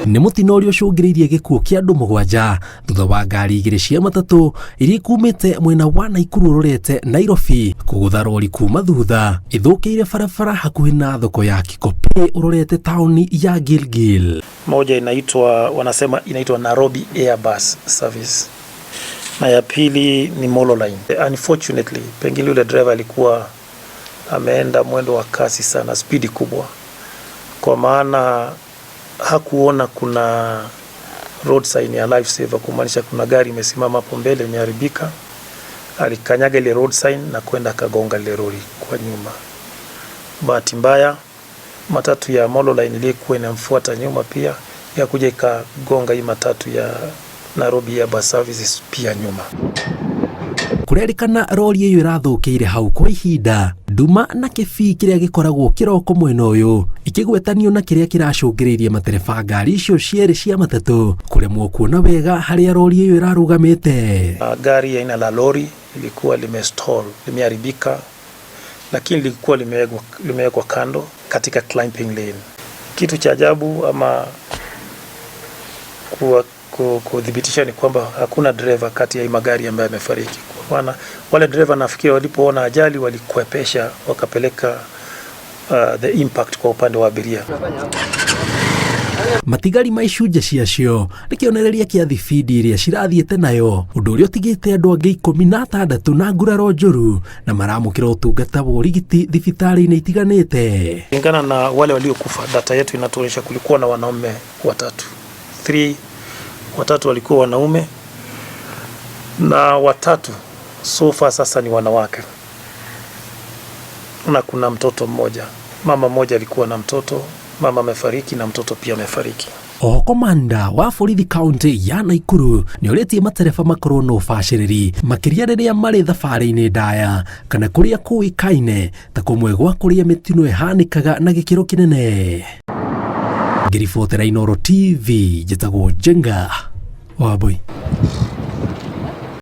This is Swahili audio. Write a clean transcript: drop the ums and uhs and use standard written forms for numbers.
Nĩ mũtino ũrĩa ũcũngĩrĩirie gĩkuũ kĩa andũ 7 thutha wa ngari 2 cia matatũ iria ikumĩte mwena wa Naikuru ũrorete Nairobi kũgũtha rori kuma thutha ithũkĩire barabara hakuhĩ na thoko ya Kikopey ũrorete taũni ya Gilgil. Moja inaitwa, wanasema inaitwa Nairobi Airbus Service, na ya pili ni Molo Line. Unfortunately, pengine yule driver alikuwa ameenda mwendo wa kasi sana, spidi kubwa, kwa maana hakuona kuna road sign ya life saver, kumaanisha kuna gari imesimama hapo mbele imeharibika. Alikanyaga ile road sign na kwenda akagonga ile lori kwa nyuma. Bahati mbaya matatu ya Molo Line iliyokuwa inamfuata nyuma pia yakuja ikagonga hii matatu ya Nairobi Airbus Services pia nyuma. Kũrerĩkana rori ĩyo ĩrathũkĩire hau kwa ihinda nduma na kĩbii kĩrĩa gĩkoragwo kĩroko mwena ũyũ ikĩgwetanio na kĩrĩa kĩracũngĩrĩirie matereba ngari icio cierĩ cia matatũ kũremwo kuona wega harĩa rori ĩyo ĩrarũgamĩte. Gari aina la lori lilikuwa limestall, limeharibika, lakini lilikuwa limewekwa kando katika climbing lane. Kitu cha ajabu ama kuthibitisha ni kwamba hakuna dereva kati ya hii magari ambaye amefariki. Kwa maana wale dereva nafikiri walipoona ajali walikwepesha wakapeleka the impact kwa upande wa abiria. Matigari ma icunjĩ ciacio nĩ kĩonereria kĩa thibindi ĩrĩa cirathiĩte nayo, ũndũ ũrĩa ũtigĩte andũ angĩ 16 na nguraro njũru na maramũkĩra ũtungata wa ũrigiti thibitarĩ-inĩ itiganĩte. Kulingana na wale waliokufa, data yetu inatuonyesha kulikuwa na wanaume watatu. Three, watatu walikuwa wanaume na 3 so far sasa ni wanawake, na kuna mtoto mmoja. Mama mmoja alikuwa na mtoto, mama amefariki na mtoto pia amefariki. Oho komanda wa borithi kaunti ya Naikuru nĩ orĩtie matereba makorwo na ũbacĩrĩri makĩria rĩrĩa marĩ thabarĩ-inĩ ndaya kana kũrĩa kũĩkaine ta kũmwe gwa kũrĩa mĩtino ĩhanĩkaga na gĩkĩro kĩnene. Ngĩribotera Inooro TV, njĩtagwo Njenga Wambui.